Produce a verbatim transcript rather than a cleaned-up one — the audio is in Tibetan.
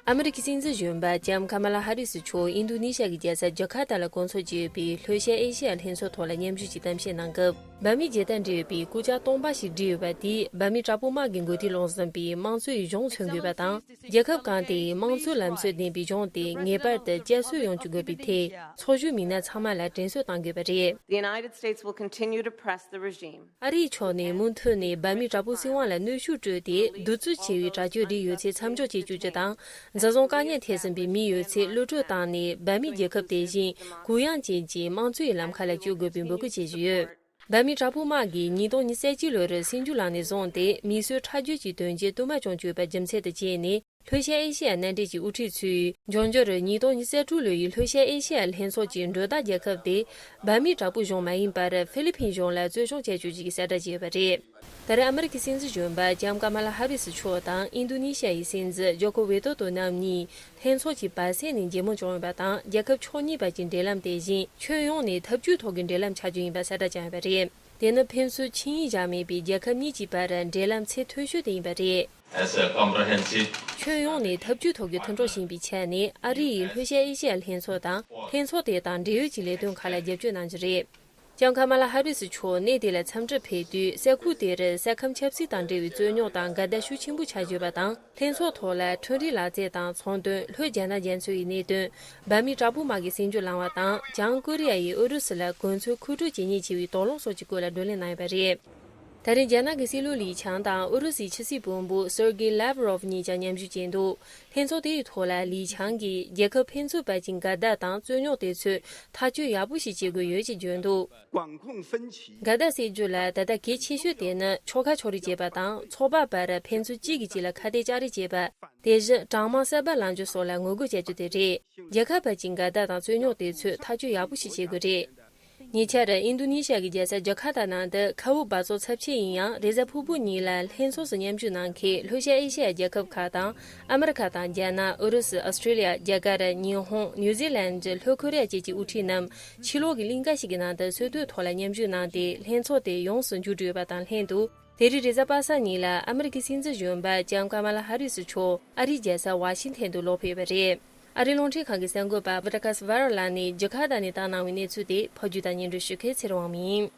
ཨ་མི་རི་ཀའི་སྲིད་འཛིན་གཞོན་པ་ལྕམ་ཀ་མ་ལ་ཧ་རི་སི་མཆོག་ཨིན་རྡུ་ནི་ཤ་གི་རྒྱལ་ས་ཇ་ཁར་ཏ་ལ་སྐོང་ཚོགས་བྱས་ཡོད་པའི་ལྷོ་ཤར་ཨེ་ཤི་ཡ་ལྷན་ཚོགས་ཐོག་ལ་མཉམ་ཞུགས་ཀྱིས་གཏམ་བཤད་གནང་སྐབས། འབར་མའི་རྒྱལ་དར་འབྲི་ཡོད་པའི་སྐུ་ཆས་སྟོང་པ་ཞིག་བསྒྲིགས་ཡོད་པ་དེས་འབར་མའི་དྲག་པོ་དམག་གི་འགོ་ཁྲིད་ལུང་ཟིན་པའི་དམངས་གཙོའི་གཞུང་མཚོན་དགོས་པ་དང་། རྒྱལ་ཁབ་གང་དེའི་དམངས་གཙོའི་ལམ་སྲོལ་ལྡན་པའི་གཞུང་དེ་ངེས་པར་དུ་བསྐྱར་གསོ་ཡོང་བཅུག་དགོས་པའི་ཐད། ཚོགས་ཞུགས་མི་སྣ་ཚང་མ་ལ་དྲན་གསོ་གཏང་དགོས་པ་རེད། The United States will continue to press the regime. ཨ་རིའི་ཕྱོགས་ནས་མུ་མཐུད་ནས་འབར་མའི་དྲག་པོའི་སྲིད་དབང་ལ་གནོན་ཤུགས་སྤྲོད་དེ། གདུག་རྩུབ་ཆེ་བའི་དྲག་སྤྱོད་རིགས་ཡོད་ཚད་མཚམས་འཇོག་བྱེད་བཅུག་རྒྱུ་དང་། འཛིན་བཟུང་བཀག་ཉར་ཐེབས་ཟིན་པའི་མི་ཡོད་ཚད་གློད་བཀྲོལ་བཏང་ནས། འབར་མའི་རྒྱལ་ཁབ་དེ་བཞིན་གུ་ཡངས་ཅན་གྱི་དམངས་གཙོའི་ལམ་ཁ་ལ་བསྐྱོད་དགོས་པའི་འབོད་སྐུལ་བྱེད་བཞིན་ཡོད། འབར་མའི་དྲག་པོའི་དམག་གིས་ཉིས་སྟོང་ཉི་ཤུ་རྩ་གཅིག་ལོར་སྲིད་འགྱུར་བསླངས་ནས་བཟུང་སྟེ། མིས་བཟོས་ཁྲག་རྒྱུད་ཀྱི་དོན་རྐྱེན་དུ་མ་བྱུང་བཅུག་པ་རྒྱུ་མཚན་དུ་བྱས་ནས། ལྷོ་ཤར་ཨེ་ཤེ་ཡ་མནའ་འབྲེལ་གྱི་དབུ་ཁྲིད་ཚོས་འབྱུང་འགྱུར་ཉིས་སྟོང་ཉི་ཤུ་རྩ་དྲུག་ལོའི་ལྷོ་ཤར་ཨེ་ཤེ་ཡ་ལྷན་ཚོགས་ཀྱི་གྲོས་བདག་རྒྱལ་ཁབ་དེ་འབར་མའི་དྲག་པོའི་གཞུང་མ་ཡིན་པར་ཧྥི་ལི་ཕིན་གཞུང་ལ་བཙོན་བཟུང་བྱས་བཅུག་རྒྱུ་གི་གསལ་བསྒྲགས་བྱས་ཡོད་པ་རེད། ད་རེས་ཨ་མི་རི་ཀའི་སྲིད་འཛིན་གཞོན་པ་ལྕམ་ཀ་མ་ལ་ཧ་རི་སི་མཆོག་དང་ཨིན་རྡུ་ནི་ཤ་ཡི་སྲིད་འཛིན་ཇོ་ཀོ་ཝེ་ཏོ་དོ་རྣམ་གཉིས་ལྷན་ཚོགས་ཀྱི་བར་གསེང་ནས་མཇལ་མོལ་བྱུང་ཡོད་པ་དང་། རྒྱལ་ཁབ་ཕྱོགས་གཉིས་བར་གྱི་འབྲེལ་ལམ་དེ་བཞིན་ཁྱོན་ཡོངས་ནས་འཐབ་ཇུས་ཐོག་གི་འབྲེལ་ལམ་ཆགས་རྒྱུ་ཡིན་པ་གསལ་བསྒྲགས་བྱུང་ཡོད་པ་རེད། དེ་ནི་ཕན་ཚུན་ཆིངས་ཡིག་བཞག་མེད་པའི་རྒྱལ་ཁབ་གཉིས་ཀྱི་བར་འབྲེལ་ལམ་ཚད་མཐོ་ཤོས་དེ་ཡིན་པ་རེད། As a comprehensive ཁྱོན་ཡོངས་ནས་འཐབ་ཇུས་ཐོག་གི་མཐུན་གྲོགས་ཤིག་ཡིན་པའི་ཆ་ནས། ཨ་རི་ཡིས་ལྷོ་ཤར་ཨེ་ཤེ་ཡ་ལྷན་ཚོགས་དང་ལྷན་ཚོགས་དེ་དང་འབྲེལ་ཡོད་ཀྱི་ལས་དོན་ཁག་ལ་རྒྱབ་སྐྱོར་གནང་རྒྱུ་རེད། ལྕམ་ཀ་མ་ལ་ཧ་རི་སི་མཆོག་གནས་དེ་ལ་འཚམས་འདྲིར་ཕེབས་དུས། ས་ཁུལ་དེར་ས་ཁམས་ཆབ་སྲིད་དང་འབྲེལ་བའི་རྩོད་རྙོག་དང་འགལ་ཟླ་ཤུགས་ཆེན་པོ་ཆགས་ཡོད་པ་དང་། ལྷན་ཚོགས་ཐོག་ལ་ཁྲིམས་རའི་ལག་རྩལ་དང་ཚོང་དོན། ལྷོ་རྒྱ་ནག་རྒྱ་མཚོ་ཡི་གནད་དོན། འབར་མའི་དྲག་པོའི་དམག་གིས་སྲིད་འགྱུར་བསླངས་པ་དང་། བྱང་ཀོ་རི་ཡ་ཡིས་ཨུ་རུ་སུ་ལ་གོ་མཚོན་མཁོ་སྤྲོད་བྱེད་ཉེན་ཆེ་བའི་དོགས་སློང་སོགས་ཀྱི་སྐོར་ལ་བགྲོ་གླེང་གནང་ཡོད་པ་རེད། ད་རེས་རྒྱ་ནག་གི་སྲིད་བློན་ལི་ཆང་དང་ཨུ་རུ་སུའི་ཕྱི་སྲིད་བློན་པོ་སེར་གེ་ལེབ་རོབ་གཉིས་ཀྱང་མཉམ་ཞུགས་བྱས་འདུག་ལྷན་ཚོགས་དེའི་ཐོག་ལ་ལི་ཆང་གིས་རྒྱལ་ཁབ་ཕན་ཚུན་བར་གྱི་འགལ་ཟླ་དང་རྩོད་རྙོག་དེ་ཚོའི་ཐག་གཅོད་ཡག་པོ་ཞིག་བྱེད་དགོས་ཡོད་ཅེས་བརྗོད་འདུག་འགལ་ཟླ་སེལ་རྒྱུ་ལ་ད་ལྟ་གལ་ཆེ་ཤོས་དེ་ནི་ཕྱོགས་ཁག་ཕྱོགས་རིས་བྱེད་པ་དང་། ཚོགས་པ་བར་ཕན་ཚུན་གཅིག་གིས་གཅིག་ལ་ཁ་གཏད་གཅོག་རེས་བྱེད་པ། དེ་བཞིན་གྲངས་མང་གསར་པ་ལངས་རྒྱུ་སོགས་ལ་ངོ་རྒོལ་བྱ་རྒྱུ་དེ་རེད། རྒྱལ་ཁབ་བར་གྱི་འགལ་ཟླ་དང་རྩོད་རྙོག་དེ་ཚོའི་ཐག་གཅོད་ཡག་པོ་ཞིག་བྱེད་དགོས་རེད། ཉེ་ཆར་ཨིན་རྡུ་ནི་ཤ་གི་རྒྱལ་ས་ཇ་ཁར་ཏ་ནང་དུ་ཁ་འུ་འབག་བཙོག་ཚབས་ཆེ་ཡིན་ཡང་རེས་གཟའ་ཕུར་བུ་ཉིན་ལ་ལྷན་ཚོགས་སུ་མཉམ་ཞུགས་གནང་མཁན་ལྷོ་ཤར་ཨེ་ཤེ་ཡ་རྒྱལ་ཁབ་ཁག་དང་། ཨ་མི་རི་ཁ་དང་རྒྱ་ནག་ཨུ་རུ་སུ། ཨོ་སི་ཀྲི་ལི་ཡ། རྒྱ་གར། ཉི་ཧོང་། ནིའུ་ཛི་ལན། ལྷོ་ཁོ་རི་ཡ་བཅས་ཀྱི་དབུ་ཁྲིད་རྣམས་ཕྱི་ལོགས་ཀྱི་གླིང་ག་ཞིག་གི་ནང་དུ་སོ་བསྡད་ཐོག་ལ་མཉམ་ཞུགས་གནང་སྟེ། ལྷན་ཚོགས་དེ་ཡོངས་སུ་མཇུག་སྒྲིལ་ཡོད་པ་དང་ལྷན་དུ། དེ་རིང་རེས་གཟའ་པ་སངས་ཉིན་ལ་ཨ་མི་རི་ཀའི་སྲིད་འཛིན་གཞོན་པ་ལྕམ་ཀ་མ་ལ་ཧ་རི་སི་མཆོག་ཨ་རིའི་རྒྱལ་ས་ཝ་ཤིང་ཐན་དུ་ལོག་ཕེབས་པ་རེད། ཨ་རིའི་རླུང་འཕྲིན་ཁང་གི་གསར་འགོད་པ་ཝི་ཀ་སི་ཝར་ལགས་ནས་ཇ་ཁར་ཏ་ནས་བཏང་གནང་བའི་གནས་ཚུལ་དེ་ཕབ་སྒྱུར་དང་སྙན་སྒྲོན་ཞུ་མཁན་ཚེ་རིང་དབང་མོ་ཡིན།